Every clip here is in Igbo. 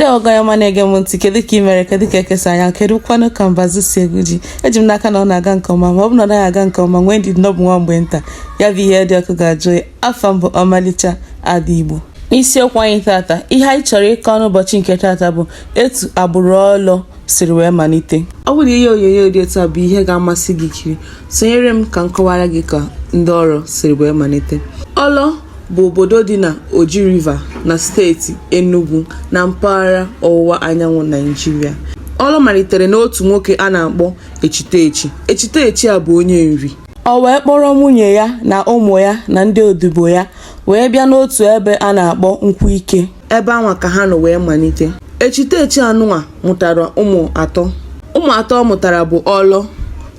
Ndewo gị ọma na-ege m ntị. Kedu ka ị mere? Kedu ka ekesa anya? Kedu kwanụ ka mbazụ si egwu ji? Eji m n'aka na ọ na-aga nke ọma. Ma ọ bụ na ọ naghị aga nke ọma, nwee ndidi na ọ bụ nwa mgbe nta. Ya bụ ihe dị ọkụ ga-ajụ ya. Afa m bụ Ọmalịcha Ada Igbo. N'isiokwu anyị tata, ihe anyị chọrọ ịkọ n'ụbọchị nke tata bụ etu agbụrụ Ọlọ siri wee malite. Ọ bụrụ na ihe onyonyo dị etu a bụ ihe ga-amasị gị ikiri, sonyere m ka m kọwara gị ka ndị Ọlọ siri wee malite. Ọlọ bụ obodo dị na Oji River na steeti Enugu na mpaghara ọwụwa anyanwụ Naịjirịa. Ọlọ malitere n'otu nwoke a na-akpọ Echitechi. Echitechi a bụ onye Nri. O wee kpọrọ nwunye ya na ụmụ ya na ndị odibo ya wee bịa n'otu ebe a na-akpọ Nkwuike. Ebe anwa ka ha nọ wee malite. Echitechi anụnwa mụtara ụmụ atọ. Ụmụ atọ ọ mụtara bụ Ọlọ,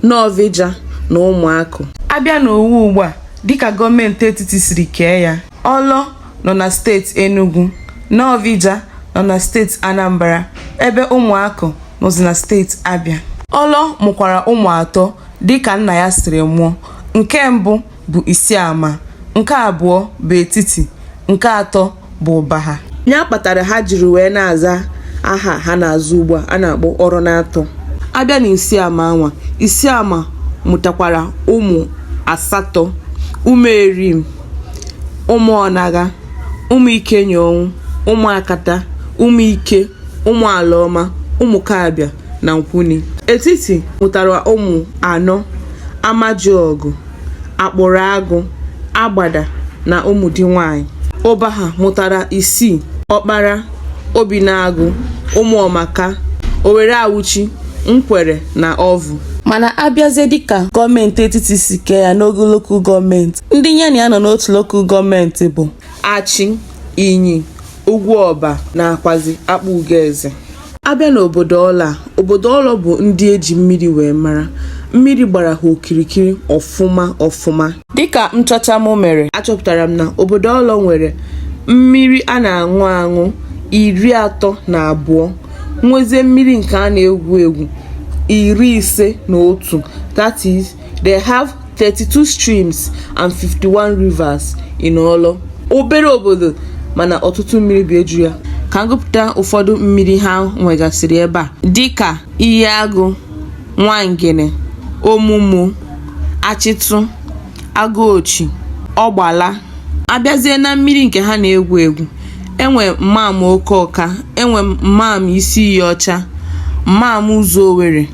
Nọvịja na Ụmụakụ. A bịa n'ụwa ugbu a, dịka gọọmenti etiti siri kee ya, Ọlọ nọ na steeti Enugu, Nọvịja nọ na steeti Anambra, ebe Ụmụakụ nọzi na steeti Abịa. Ọlọ mụkwara ụmụ atọ dịka nna ya siri mụọ. Nke mbụ bụ Isiama, nke abụọ bụ Etiti, nke atọ bụ Ụbaha. Ya kpatara ha jiri wee na-aza aha ha na-aza ugbu a a na-akpọ Ọrọnatọ. A bịa n'Isiama anwa, Isiama mụtakwara ụmụ asatọ: Ụmụerim, Ụmụọnaga, Ụmụikenyeọnwụ, Ụmụakata, Ụmụike, Ụmụalaọma, Ụmụkabịa na Nkwuni. Etiti mụtara ụmụ anọ: Amajiọgụ, Akpụrụ Agụ, Agbada na ụmụdi nwanyị. Ụbaha mụtara isii: Ọkpara, Obinagụ, Ụmụọmaka, Owere Awuchi, Nkwere na Ọvụ. Mana abịazie dịka gọọmenti etiti si kee ya n'ogo local gọọmenti, ndị ya na ya nọ n'otu local gọọmenti bụ Achị, Inyi, Ugwuọba nakwazi Akpugoeze. A bịa n'obodo Ọlọ a, obodo Ọlọ bụ ndị eji mmiri wee mara. Mmiri gbara ha okirikiri ọfụma ọfụma. Dịka nchọcha m mere, achọpụtara m na obodo Ọlọ nwere mmiri a na-aṅụ aṅụ 32, nwezie mmiri nke a na-egwu egwu 51. That is, they have 32 streams and 51 rivers in Ọlọ. Obere obodo mana ọtụtụ mmiri bụ eju ya. Ka m gụpụta ụfọdụ mmiri ha nwegasịrị ebe a dịka Iyi Agụ, Nwangene, Omumu, Achịtụ, Agụochi, Ọgbala. Abịazie na mmiri nke ha na-egwu egwu, enwe Mmam Okeọka, enwe Mmam Isi Iyi Ọcha, Mmam Ụzọ Owere,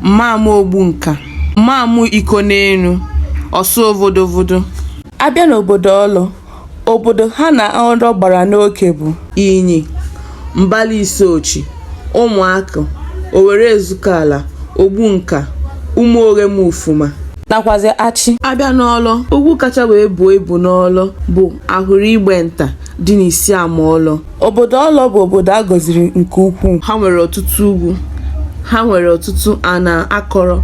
Mmam Ogbunka, Mmam Ikonenu, Ọsụ Ovodovodo. A bịa n'obodo Ọlọ, obodo ha na Ọlọ gbara n'oke bụ Inyi, Mbala Isuochi, Ụmụakụ, Owere Ezukala, Ogbunka, Ụmụoghemufuma nakwazi Achị. A bịa n'Ọlọ, ugwu kacha wee buo ibu n'Ọlọ bụ Ahụrụ Igbenta dị n'Isiama Ọlọ. Obodo Ọlọ bụ obodo a gọziri nke ukwuu. Ha nwere ọtụtụ ugwu, ha nwere ọtụtụ ana akọrọ,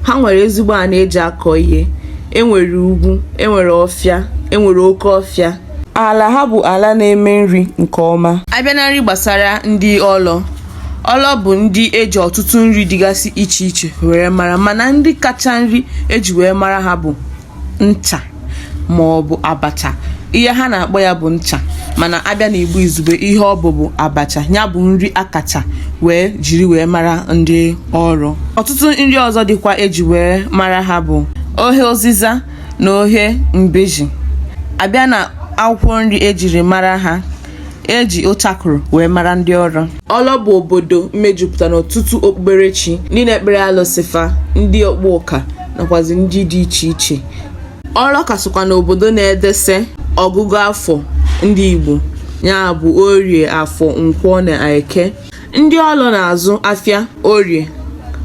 ha nwere ezigbo ana eji akọ ihe, enwere ugwu, enwere ọfịa, enwere oke ọfịa. Ala ha bụ ala na-eme nri nke ọma. A bịa na nri gbasara ndị Ọlọ, Ọlọ bụ ndị eji ọtụtụ nri dịgasị iche iche were mara, mana nri kacha nri eji wee mara ha bụ ncha ma ọ bụ abacha. Ihe ha na-akpọ ya bụ ncha, mana abịa n'Igbo izugbe ihe ọ bụ bụ abacha, ya bụ nri akacha wee jiri wee mara ndị Ọlọ. Ọtụtụ nri ọzọ dịkwa eji wee mara ha bụ ohe ụzịza na ohe mbeji. Abịa na akwụkwọ nri ejiri mara ha, eji ụchakụrụ wee mara ndị Ọlọ. Ọlọ bụ obodo mejupụtara n'ọtụtụ okpukperechi, ndị na-ekpere alụsị fa, ndị ọkpụ ụka nakwazi ndị dị iche iche. Ọlọ ka sokwa n'obodo na-edese ọgụgụ afọ ndị Igbo, ya bụ Orie, Afọ, Nkwọ na Eke. Ndị Ọlọ na-azụ afịa Orie,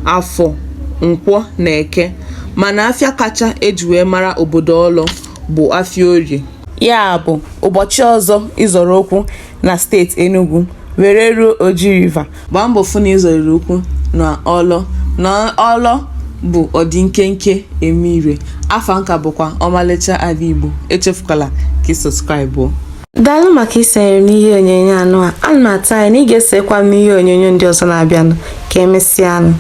Afọ, Nkwọ na Eke, mana afịa kacha eji wee mara obodo Ọlọ bụ afịa Orie. Ya bụ ụbọchị ọzọ ịzọrọ ụkwụ na steeti Enugu were ruo Oji River, gbaa mbọ fụ na ịzọrọ ụkwụ na Ọlọ. Na Ọlọ bụ ọdị nkenke eme ire. Afa nka bụkwa Ọmalịcha Ada Igbo. Echefukwala ka ị subscribe. Daalụ maka isonyere m n'ihe onyonyo anụ a. Ana m atụ anya na ị ga-esokwa m n'ihe onyonyo ndị ọzọ na-abịanụ. Ka emesịanụ.